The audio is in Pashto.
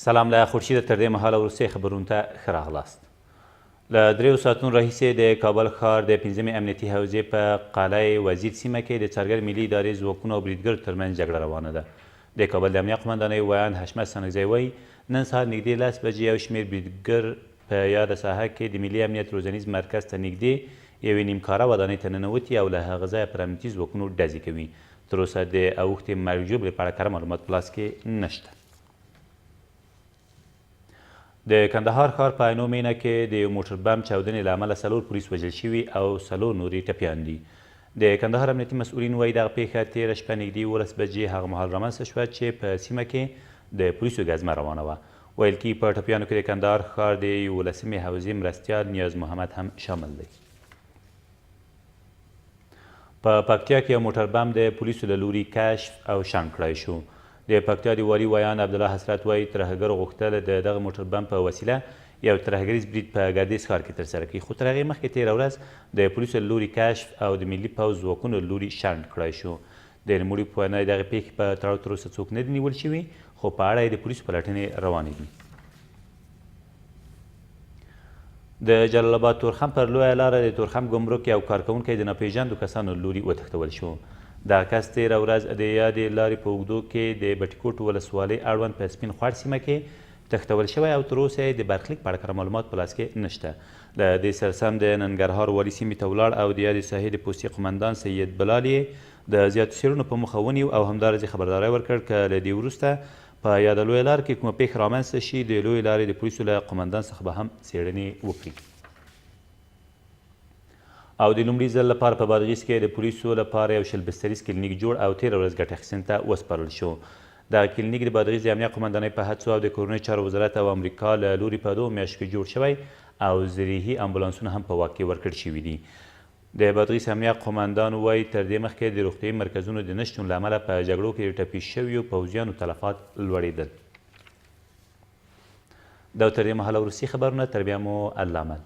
سلام له خورشیده تر دې مهاله وروستي خبرونو ته ښه راغلاست. له دریو ساعتونو راهیسې د کابل ښار د پنځمې امنیتي حوزې په قلعه وزیر سیمه کې د څارګر ملي ادارې ځواکونو او بریدګرو ترمنځ جګړه روانه ده. د کابل د امنیه قومندانۍ ویاند حشمت ستانکزی وایي، نن سهار نږدې 10 بجې یو شمېر بریدګر په یاده ساحه کې د ملي امنیت روزنیز مرکز ته نږدې یوې نیمکاره ودانۍ ته ننوتي او له هغه ځایه پر امنیتي ځواکونو ډزې کوي. تر اوسه د اوښتې مرګ ژوبلې په اړه کره معلومات په لاس کې نشته. د کندهار ښار په عینو مېنه کې د یو موټر بم چاودنې له امله څلور پولیس وژل شوي او څلور نور یې ټپیان دي. د کندهار امنیتي مسؤلین وایي، دغه پېښه تېره شپه نږدې 11 بجې هغه مهال رامنځته شوه چې په سیمه کې د پولیسو ګزمه روانه وه. ویل کېږي په ټپیانو کې د کندهار ښار د یولسمې حوزې مرستیال نیاز محمد هم شامل دی. په پکتیا کې یو موټر بم د پولیسو له لوري کشف او شنډ کړای شو. د پکتیا د والي ویاند عبدالله حسرت وایي، ترهګرو غوښتل د دغه موټر بم په وسیله یو ترهګریز برید په ګردیز ښار کې ترسره کړي، خو تر هغې مخکې تېره ورځ د پولیسو له لوري کشف او د ملي پوځ ځواکونو له لوري شنډ کړای شو. د نوموړي په وینا، د دغې پېښې په تړاو تر اوسه څوک نه دي نیول شوي، خو په اړه یې د پولیسو پلټنې روانې دي. د جلال اباد تورخم پر لویه لاره د تورخم ګمرک یو کارکوونکی د ناپېژاندو کسانو له لوري وتښتول شو. دغه کس تېره ورځ د یادې لارې په اوږدو کې د بټي کوټ ولسوالۍ اړوند په سپین خوړ سیمه کې تښتول شوی او تر اوسه یې د برخلیک په اړه کره معلومات په لاس کې نشته. له دې سره سم د ننګرهار والي سیمې ته ولاړ او د یادې ساحې د پوستې قومندان سید بلال یې د زیاتو څېړنو په موخه ونیو او همداراز یې خبرداری ورکړ که له دې وروسته په یاده لویه لار کې کومه پېښه رامنځته شي، د لویې لارې د پولیسو له قومندان څخه به هم څېړنې وکړي. او د لومړي ځل لپاره په بادغیس کې د پولیسو لپاره یو 20 بستریز کلینیک جوړ او تېره ورځ ګټې اخیستنې ته وسپارل شو. دغه کلینیک د بادغیس د امنیه قومندانۍ په هڅو او د کورنیو چارو وزارت او امریکا له لوري په دوو میاشتو کې جوړ شوی او زرهي امبولانسونه هم په واک کې ورکړل شوي دي. د بادغیس امنیه قوماندان وايي، تر دې مخکې د روغتیايي مرکزونو د نه شتون له امله په جګړو کې د ټپي شویو پوځیانو تلفات لوړېدل. دا و تر دې مهاله وروستي خبرونه، تر بیا مو الله مل.